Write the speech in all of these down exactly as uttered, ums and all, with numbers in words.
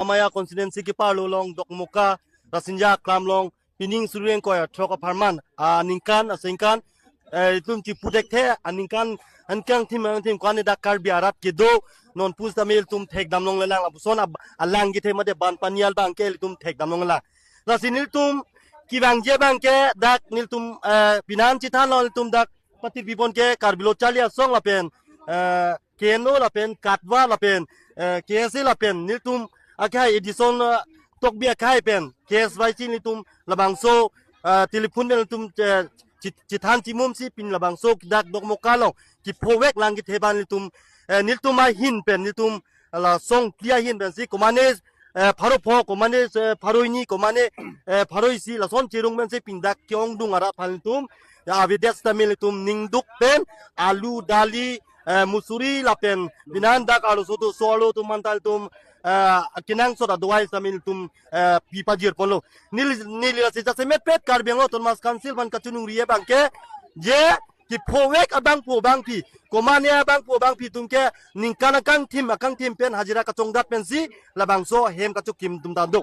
Maya constituency keparlo along Dokmoka, Rasinja Aklam along, pining suri ingkoi ra throk apharman, aningkan, asengkan, eh, itum chipu thekthe, aningkan, aningkan thim, aningkan thim, ko-an dak Karbi arat kedo, non pusitame ilitum thekdam longlelang, lapuson ab-, alang kethe mate ban pani al abangke ilitum thekdam longlelang. Lasi nelitum kevangji abangke dak nelitum, eh, pinan chethanlo nelitum dak patir pipon ke Karbi Lo Charli Asong lapen, eh, K N O lapen Katwa lapen, eh, K S A lapen nelitum akhai Edison, eh, Tokbi akhai pen K S Y C nelitum labangso, eh, telephone pen nelitum, eh, chit-, chethan chimum si pini labangso dak Dokmoka along kephovek lang kethe abang nelitum, eh, nelitum ahin pen nelitum la song phli ahin pensi komane, eh, pharo pho, komane, eh, pharo hini, komane, eh, pharo isi, lason cherung pensi pini dak ke-ongdung arat aphan ilitum, ya, avedet sitame ilitum ningduk pen, alu, dali, eh, musuri lapen, pinan dak arloso doso arlo atum aphan ta ilitum, eh, kenangsot adawai sitame ilitum, eh, pi pajir ponlo. Neli, neli lasi jasemet pet Karbi Anglong Autonomous Council aphan kachiningri abangke, je, kephovek abangphu abangphi, komane abangphu abangphi atum ke ningkan akangthim akangthim pen hajira kachongdat pensi labangso hem kachokim atum ta do.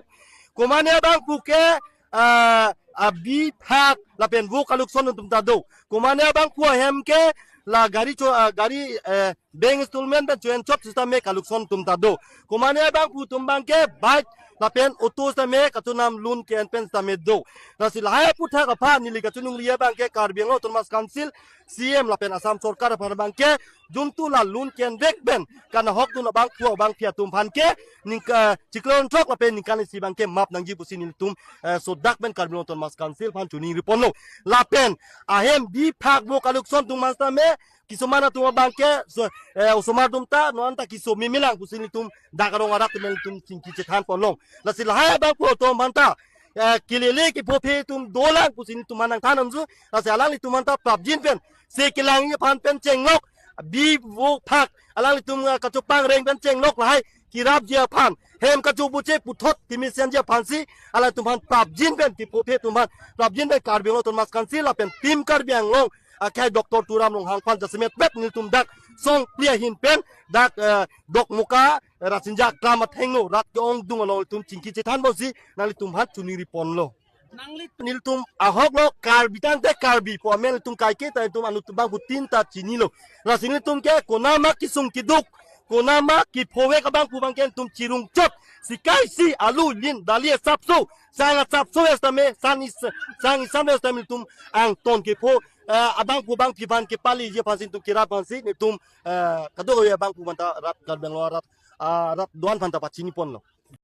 Komane abangphu ke, ah, abi phak lapen vo kalukson atum ta do. Komane abangphu ahem ke la gari cho, ah, gari, eh, bank installment pen cho-en chot sitame kalukson atum ta do. Komane abangphu atum abangke bike lapen auto sitame kachonam loan ke-en pen sitame do. Lasi lahai aphuthak aphan neli kachiningri abangke Karbi Anglong Autonomous Council, C M lapen Assam Sorkar aphan abangke juntu la loan ke-envek pen kanahokdun abangphu abangphi atum aphan ke ningka chiklo throk lapen ningkan isi abangke map nangji pusi nelitum, eh, sodak pen Karbi Anglong Autonomous Council aphan chiningri ponlo. Lapen ahem bi phak vo kalukson atum aphan sitame kisuman atum abangke so, eh, osomar atum ta non ta keso memelang pusi nelitum dak arong arat atum nelitum chingki chethan ponlong. Lasi lahai abangphu atum aphan ta, eh, kelele kepho aphi atum dolang pusi nelitum aphan nangthan nangji. Lasi alanglitum aphan ta prapjin pen, se kelangji aphan pen chenglok, bi vo phak alanglitum, eh, kachopangreng pen chenglok lahai kerapji aphan, hem kachobuche puthot kemesen ji aphansi alangtum aphan prapjin pen, kepho aphi atum aphan prapjin pen Karbi Anglong Autonomous Council lapen Team Karbi Anglong akhai Doctor Tuliram Ronghang aphan jasemet pet nelitum dak song phli ahin pen dak, eh, Dokmoka, Rasinja Aklam athengno rat ke-ongdung along ilitum chingki chethan ponsi nanglitum aphan chiningri ponlo. Nangli nelitum ahoklo, Karbi tangte Karbi pu amen ilitum kaike ta ilitum anuttu abangphutin ta chinilo. Lasi nelitum ke konama kesung keduk, konama kephovek abangphu abangke ilitum chirung chot. Sikaisi alu, lin, dali asapso, sang asapso sitame, sang is-, sang isan sitame ilitum angton kepho, eh, abangphu abangphi aphan kepaleji aphansi ilitum kerap aphansi nelitum, eh, kadokave abangphu aphanta rat Karbi Anglong arat, ah, rat do-an aphanta pachini ponlo.